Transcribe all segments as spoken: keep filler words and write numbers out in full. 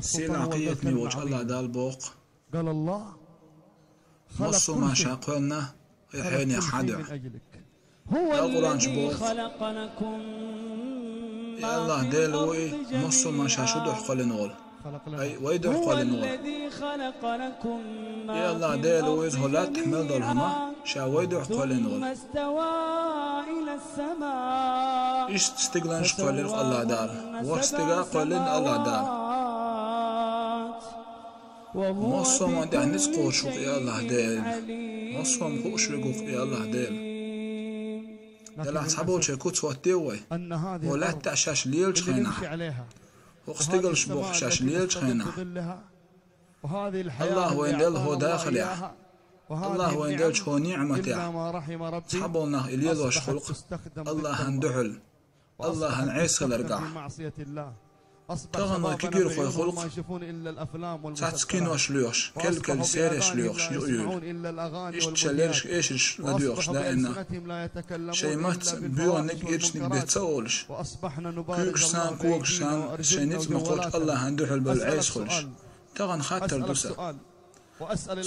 Сийлахь, кхетаме волчу АллахӀ Дала боху: массо а ма ша кхоьллина хьенех хьан дуьхьа. Дала Къуръан чу боху: и АллахӀ Дела ву и, массо а ма ша шу дуьхьа кхоьллина волу. Ай, вай дуьхьа кхоьллина волу. И АллахӀ Дела ву иза, хӀокху лаьттахь мел долу хӀума ша вай дуьхьа кхоьллина волу. Иштта стигланаш кхоьллира АллахӀ Дала, ворхӀ стиган а кхоьллина АллахӀ Дала. Массо а ма тӀехь ницкъ кхочуш ву-кх и АллахӀ Дела. Массо а ма хууш верг ву-кх и АллахӀ Дела. Делахь цхьаболчеран куц хӀоттаде вай, хӀокху лаьттахь шаьш лелачу хенахь, хӀокху стигалш боху шаьш лелачу хенахь, АллахӀ вайна делла хӀокху дахарехь, АллахӀ вайна деллачу хӀокху ниӀматехь, цхьаболу нах и лелош хуьлу-кх АллахӀан дуьхьал, АллахӀан Ӏеса хиларгахь. Тахана вай кегийрхой хуьлу-кх, цхьацца кинош лоьхуш, кел-кел сереш лоьхуш юкъа юьйлу. Иштта шайн лерриш эшарш ладоьгӀуш даимна. Шайн маттаца боьханиг, ирчаниг бен ца олуш, куьйгаш санна, когаш санна, шайн ницкъ ма кхоччу АллахӀан дуьхьал бевлла Ӏеса хуьлуш. Тахана хаттар ду сан.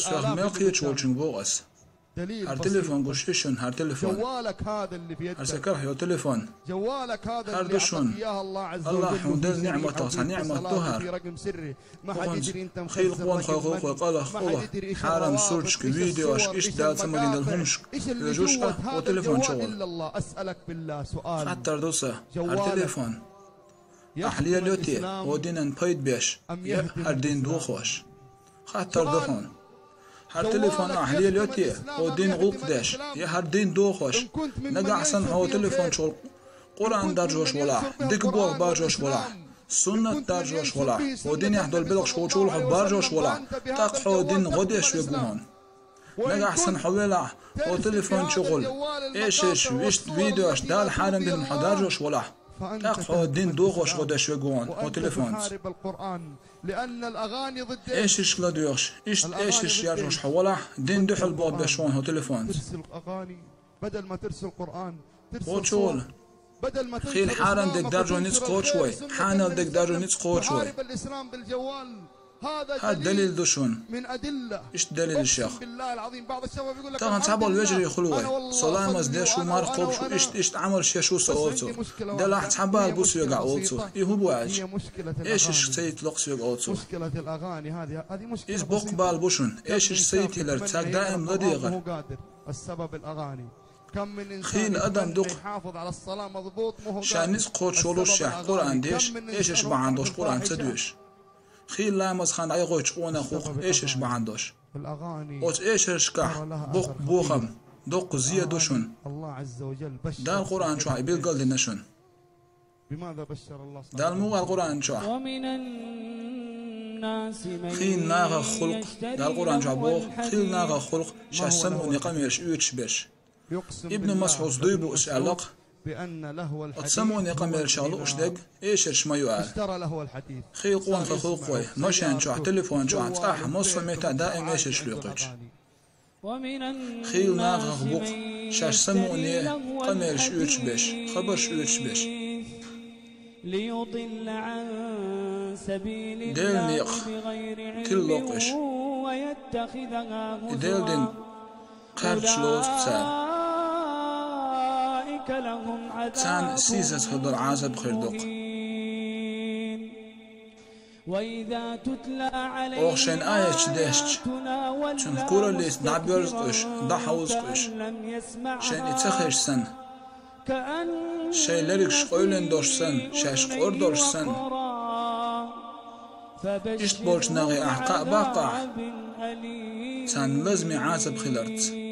Сох мел кхеташ волчуьнга боху ас. ХӀара телефон гуш ю шуна, хӀара телефон. ХӀара сан карахь йолу телефон. ХӀара ду шуна. АллахӀа хьуна делла ниӀматех цхьа ниӀмат ду хӀара. ХӀокхуьнца хийла къонахой хуьлу-кх вай къайлаха, хьарам сурташка, видеошка, иштта Дала ца магийна долу хӀуманашка хьоьжуш а хӀокху телефон чухула. Хаттар ду сан, хӀара телефон ахь лелайо те, хӀокху динан пайда беш, я хӀара дин дохош? Хаттар ду хьуна. ХӀара телефон ахь лелайо те, хӀокху дин гӀуллакх деш, я хӀара дин дохош? Нагахь санна хьо хӀокху телефон чухула Къуръан даржош волахь, дика болх баржош волахь, суннат даржош волахь, хӀокху динехь долу белхаш хӀокху чухула хьо баржош волахь, тӀаккха хьо дин гӀо деш верг ву хьуна. Нагахь санна хьо велахь, хӀокху телефон чухула эшарш, вист, видеош, Дала хьарам бинарг хьо даржош волахь, тӀаккха хьо дин дохош гӀо деш верг ву хьуна хӀокху телефонца. Эшаршка ладоьгӀуш, иштта эшарш яржош хьо волахь, дин дуьхьал болх беш ву хьуна хӀокху телефонца. ХӀокху чухула хийла хьарам дерг даржо ницкъ кхочуш вай, хьанал дерг даржо ницкъ кхочуш вай. ХӀара далил ду шуна. Иштта далилаш ю. Тахана цхьаболу вежарий хуьлу вай. Со ламаз деш ву, марха кхобуш ву, иштта, иштта Ӏамалш еш ву со, олу цо. Делахь цхьа бала бу соьгахь, олу цо. И хӀун бу аьлча, эшаршка ца йитало-кх соьга, олу цо. Иза боккха бала бу шуна. Эшарш ца йитийлар цаьрга даим ладегӀар. Хийла адам ду-кх, ша ницкъ кхочуш волуш, шех Къуръан деш, эшарш бахьана долуш Къуръан ца доьшу. Хийла ламаз хан дӀайгӀойтуш къонах ву-кх эшарш бахьана долуш. Оцу эшаршкахь боккха бохам, доккха зен ду шуна. Дала Къуръан чохь и билгалдина шуна. Дала муха аьлла Къуръан чохь? Хийла нахах хуьлу-кх, Дала Къуръан чохь боху, хийла нахах хуьлу-кх шаьш самукъане къамелаш оьцуш берш. Ибн МасӀуда дуй бу аса аьлла-кх, оцу самукъане къамелашах лууш дерг эшарш ма ю аьлла. Хийла къонахий хуьлу-кх вай, машен чохь, телефон чохь, цӀахь, массо а меттехь даим эшарш лоькхуьйтуш. Хийла нахах бу-кх шаьш самукъане къамелаш оьцуш берш, хабарш оьцуш берш. Делан некъах тилла локхуш, и Делан дин кхаьрдаш лоцу цара. Царна сийсаз хир долу Ӏазап хир ду-кх. Оха шайна аяташ дешча, цуьнан кураллица дӀабоьрзу-кх уьш, дӀахьовзу-кх уьш. Шайна и ца хезча санна, шайн лергаш къевлина долуш санна, шаьш къора долуш санна. Иштта болчу нахе ахь кхаъ баккха ахь, царна лазаме Ӏазап хиларца.